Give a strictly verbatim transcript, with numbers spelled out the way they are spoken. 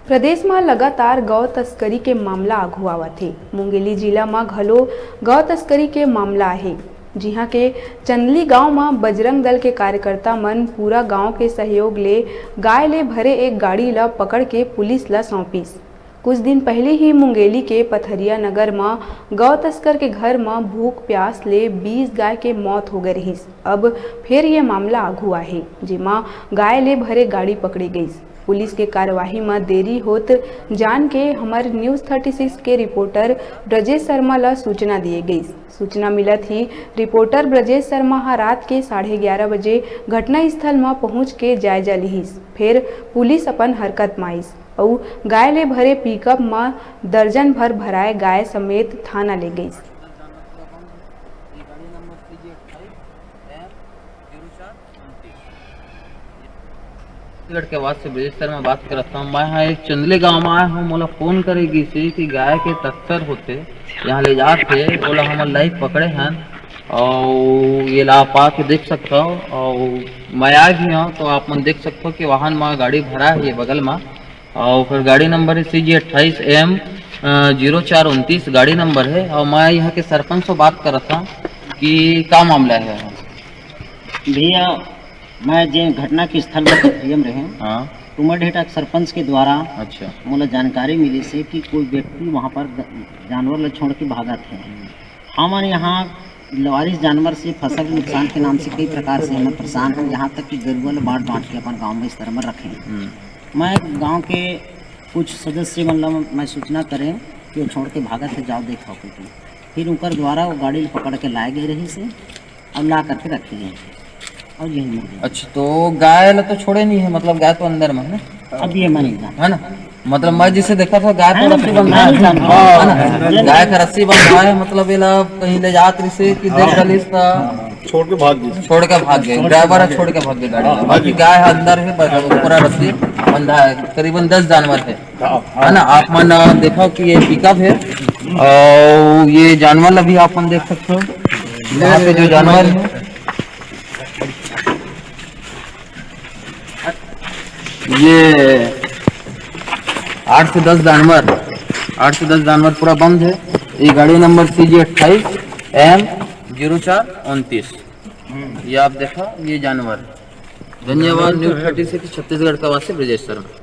प्रदेश म लगातार गौ तस्करी के मामला आघू आवत हे। मुंगेली जिला म घलो गौ तस्करी के मामला आहे, जिहां के चंदली गांव म बजरंग दल के कार्यकर्ता मन पूरा गांव के सहयोग ले गाय ले भरे एक गाड़ी ल पकड़ के पुलिस ल सौंपिस। कुछ दिन पहले ही मुंगेली के पथरिया नगर म गौ तस्कर के घर म भूख प्यास ले बीस गाय के मौत हो गए रहिस। अब फेर ये मामला आघू आहे, जेमा गाय ले भरे गाड़ी पकड़े गईस। पुलिस के कार्यवाही म देरी होत जान के हमर न्यूज़ थर्टी सिक्स के रिपोर्टर ब्रजेश शर्मा ल सूचना दिए गईस। सूचना मिलत ही रिपोर्टर ब्रजेश शर्मा ह रात के साढ़े ग्यारह बजे घटनास्थल म पहुंच के जायजा लिहिस। फेर पुलिस अपन हरकत म आइस अउ गाय ले भरे पिकअप म दर्जन भर भराए गाय समेत थाना ले गईस। छत्तीसगढ़ के आवाज से ब्रजेश शर्मा बात करत हूँ। मैं हा एक चंदले गांव में आया हूँ, मोला फोन करे गिसे कि गाय के तस्कर होते यहाँ ले जात हे, ओला हमन लाइव पकड़े हन और ये ला आप आके देख सकते हो। और मैं आ गया हूँ तो आप मन देख सकते हो कि वाहन में गाड़ी भरा है ये बगल में, और ओकर गाड़ी नंबर है सी जी अट्ठाईस एम जीरो चार उनतीस गाड़ी नंबर है। और मैं यहाँ के सरपंच से बात करत हूँ कि का मामला है। भैया, मैं जे घटना के स्थल पर पथरिया में रहे, हाँ। टूमरढेटा के सरपंच के द्वारा अच्छा। मोला जानकारी मिली से कि कोई व्यक्ति वहाँ पर ग-, जानवर ला छोड़ के भागत है। हमन यहाँ लावारिस जानवर से फसल नुकसान के नाम से कई प्रकार से हमन परेशान हैं, यहाँ तक कि गरुआ ला बांट बांट के अपन गाँव में इस तरह में रखें। हम्म। मैं गाँव के कुछ सदस्य मन ला मैं सूचना करें कि वो छोड़ के भागत है, जाओ देखो करके। फिर उनकर द्वारा वो गाड़ी ला पकड़ के लाए गए रही से और ला करके रखे गए और यही मुर्गे। अच्छा, तो गाय ला तो छोड़े नहीं है, मतलब गाय तो अंदर में है ना? अब ये मैं नहीं जानता। है ना? मतलब मैं जिसे देखा था गाय है तो ना, रस्सी बंधा मैं है। नहीं जानता। है ना? गाय का रस्सी बंधा है, मतलब ये ला कहीं ले जात रही से कि देख डालिस था। छोड़ के भाग गए। छोड़ के भाग गए, ड्राइवर है, छोड़ के भाग गए गाड़ी ला। हाँ, बाकी जी। गाय है अंदर है, बस पूरा रस्सी बंधा है, करीबन दस जानवर है। हाँ, है ना? आप मन, अ, देखो कि ये पिकअप है और ये जानवर अभी आप मन देख सकते हो, यहाँ पे जो जानवर है, ये आठ से दस जानवर, आठ से दस जानवर पूरा बंद है। ये गाड़ी नंबर सी जी अट्ठाईस एम जीरो चार उनतीस, ये आप देखो, ये जानवर। धन्यवाद, न्यूज़ थर्टी सिक्स छत्तीसगढ़ का वासी ब्रजेश शर्मा।